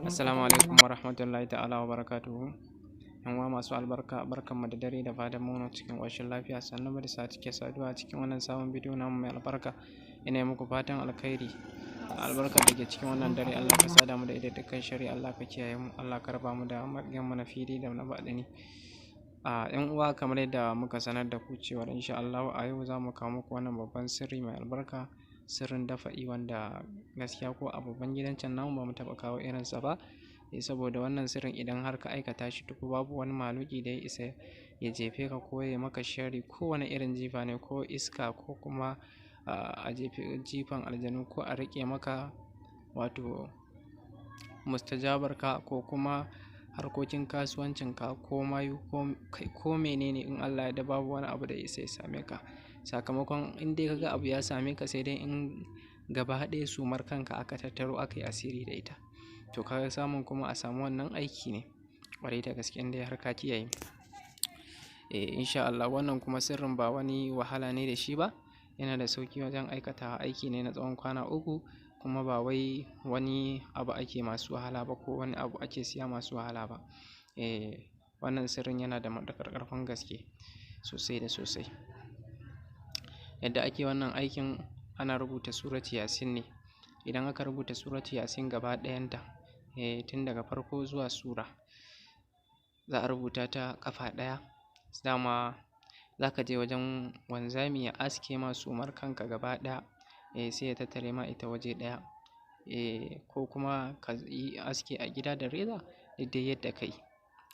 Assalamu alaikum wa rahmatullahi ta'ala wa barakatuhu. Yan uwa masu albarka, barkanmu da dare, da fatan muna cikin ƙoshin lafiya. Sannan mu da sake saduwa a cikin wannan sabon bidiyo namu mai albarka. Ina yi muku fatan alkhairi. Albarkar da ke cikin wannan dare, Allah ka sada mu da ita dukkan shari, Allah ka kiyaye mu, Allah ka raba mu da maƙiyan mu na fili da na baɗini. A yan uwa, kamar yadda muka sanar da ku cewa insha Allah a yau za mu kawo muku wannan babban sirri mai albarka, sirrin dafa'i, wanda gaskiya ko a babban gidan can namu ba mu taɓa kawo irinsa ba. Saboda wannan sirrin, idan har ka aikata shi, to babu wani mahaluki da ya isa ya jefe ka ko ya maka sharri, kowane irin jifa ne, ko iska, ko kuma a jefe jifan aljanu, ko a riƙe maka wato mustajabarka, ko kuma harkokin kasuwancinka, ko mayu, ko kai ko menene, in Allah ya yarda babu wani abu da ya isa ya same ka. Sakamakon in dai kaga abu ya same ka, sai dai in gaba ɗaya sumar kanka aka tattaro aka yi asiri da ita. To kaga samun kuma a samu wannan aiki ne ƙwarai da gaske, in dai har ka kiyaye. Insha Allah wannan kuma sirrin ba wani wahala ne da shi ba, yana da sauƙi wajen aikatawa. Aiki ne na tsawon kwana 3, kuma ba wai wani abu ake masu wahala ba ko wani abu ake siya masu wahala ba. Wannan sirrin yana da matuƙar ƙarfin gaske sosai da sosai. Yadda ake wannan aikin, ana rubuta suratu Yasin ne. Idan aka rubuta suratu Yasin gaba ɗayanta, tun daga farko zuwa sura, za a rubuta ta ƙafa ɗaya. Dama za ka je wajen wanzami ya aske ma sumar kanka gaba ɗaya, sai ya tattare ma ita waje ɗaya. Ko kuma ka yi aski a gida da reza, duk dai yadda ka yi.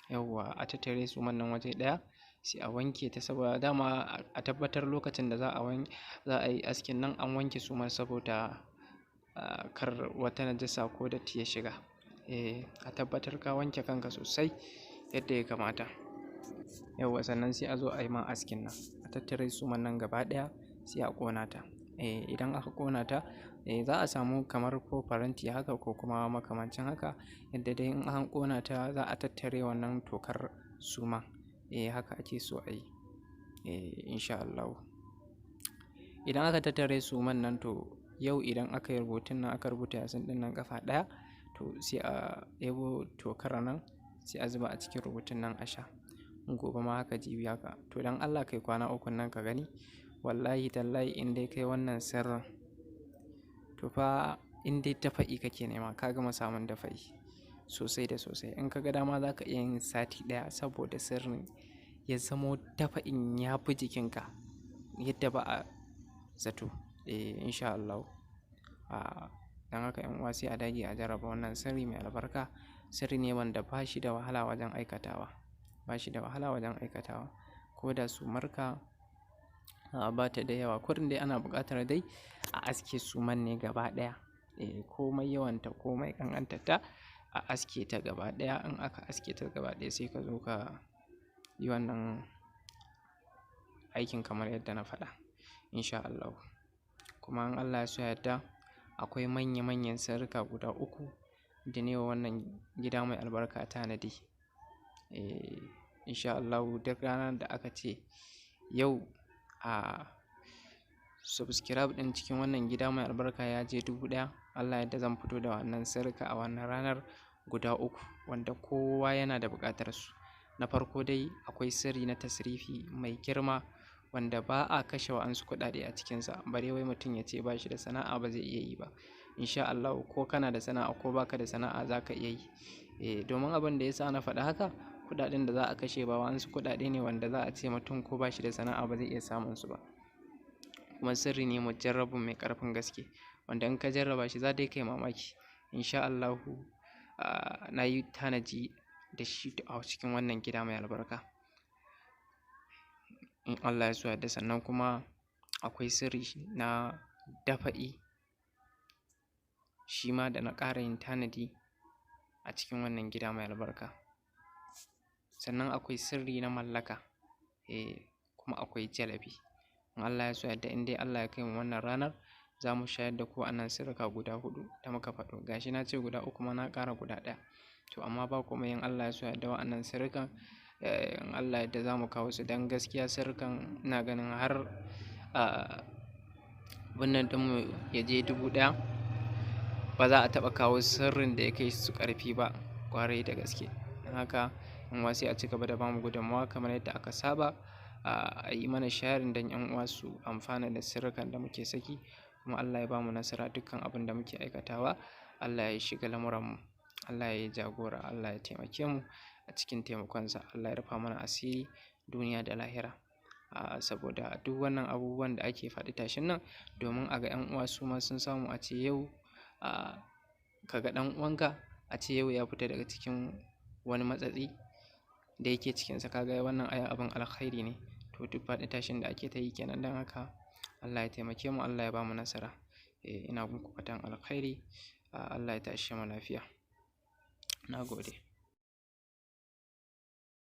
Yauwa, a tattare suman nan waje ɗaya, sai a wanke ta, saboda dama a tabbatar lokacin da za a yi askin nan an wanke sumar, saboda kar wata najasa ko datti ya shiga. A tabbatar ka wanke kanka sosai yadda ya kamata. Yauwa, sannan sai a zo a yi ma askin nan. A tattare suman nan gaba ɗaya, sai a ƙona ta. Idan aka ƙona ta, za a samu kamar ko faranti haka ko kuma makamancin haka, yadda dai in an ƙona ta za a tattare wannan tokar suma. Haka ake so a yi. Insha Allahu. Idan aka tattare suman nan, to yau idan aka yi rubutun nan, aka rubuta Yasin ɗin nan ƙafa ɗaya, to sai a ɗebo tokar nan, sai a zuba a cikin rubutun nan a sha. Gobe ma haka, jibi haka. To don Allah kai kwana ukun nan ka gani. Wallahi tallahi in dai kai wannan sirrin, to fa in dai dafa'i kake nema, ka gama samun dafa'i sosai da sosai. In ka ga dama za ka iya yin sati ɗaya, saboda sirrin ya zamo dafa'in ya bi jikinka yadda ba a zato. Insha Allahu. Don haka 'yan uwa, sai a dage a jarraba wannan sirri mai albarka. Sirri ne wanda ba shi da wahala wajen aikatawa. Ba shi da wahala wajen aikatawa. Ko da sumarka ba ta da yawa, kurin dai ana buƙatar dai a aske suman ne gaba ɗaya. Komai yawanta komai ƙanƙantarta, a aske ta gaba ɗaya. In aka aske ta gaba ɗaya, sai ka zo ka yi wannan aikin kamar yadda na faɗa. Insha Allahu. Kuma in Allah ya so ya yarda, akwai manya manyan sirrika guda 3 da na yi wa wannan gida mai albarka tanadi. Insha Allahu duk ranar da aka ce yau a subscribe ɗin cikin wannan gida mai albarka ya je 1000, Allah ya yarda zan fito da wannan sirrika a wannan ranar guda 3, wanda kowa yana da buƙatar su. Na farko dai akwai sirri na tasrifi mai girma, wanda ba a kashe wa'ansu kuɗaɗe a cikinsa, bare wai mutum ya ce ba shi da sana'a ba zai iya yi ba. Insha Allahu ko kana da sana'a ko ba ka da sana'a, za ka iya yi. Domin abin da ya sa na faɗi haka, kuɗaɗen da za a kashe ba wa'ansu kuɗaɗe ne wanda za a ce mutum ko ba shi da sana'a ba zai iya samun su ba. Kuma sirri ne mujarrabun mai ƙarfin gaske, wanda in ka jarraba shi za dai kai mamaki. Insha Allahu, na yi tanaji da shi a cikin wannan gida mai albarka. In Allah ya so ya yarda, sannan kuma akwai sirri na dafa'i, shi ma da na ƙara yin tanadi a cikin wannan gida mai albarka. Sannan akwai sirri na mallaka, kuma akwai jalabi. In Allah ya so ya yarda, in dai Allah ya kai mu wannan ranar, za mu shayar da ku wannan sirrika guda 4 da muka faɗo. Ga shi na ce guda 3 ma na ƙara guda ɗaya. To amma ba komai, in Allah ya so ya yarda wa'annan sirrikan, in Allah ya yarda za mu kawo su, don gaskiya sirrikan ina ganin har wannan ɗinmu ya je 1000. ba za a taɓa kawo sirrin da ya kai su ƙarfi ba, ƙwarai da gaske. Don haka 'yan uwa sai a ci gaba da bamu gudunmawa kamar yadda aka saba, a yi mana sharing don 'yan uwa su amfana da sirrikan da muke saki. Kuma Allah ya bamu nasara dukkan abin da muke aikatawa. Allah ya shiga lamuranmu, Allah ya yi jagora, Allah ya taimake mu a cikin taimakonsa. Allah ya rufa mana asiri duniya da lahira. Saboda duk wannan abubuwan da ake faɗi tashin nan domin a ga 'yan uwa su ma sun samu, a ce yau ka ga ɗan uwanka a ce yau ya fita daga cikin wani matsatsi da yake cikinsa, ka ga wannan ai abin alkhairi ne. To duk faɗi tashin da ake ta yi kenan. Don haka Allah ya taimake mu, Allah ya bamu nasara. Ina muku fatan alkhairi. Allah ya tashe mu lafiya. Na gode.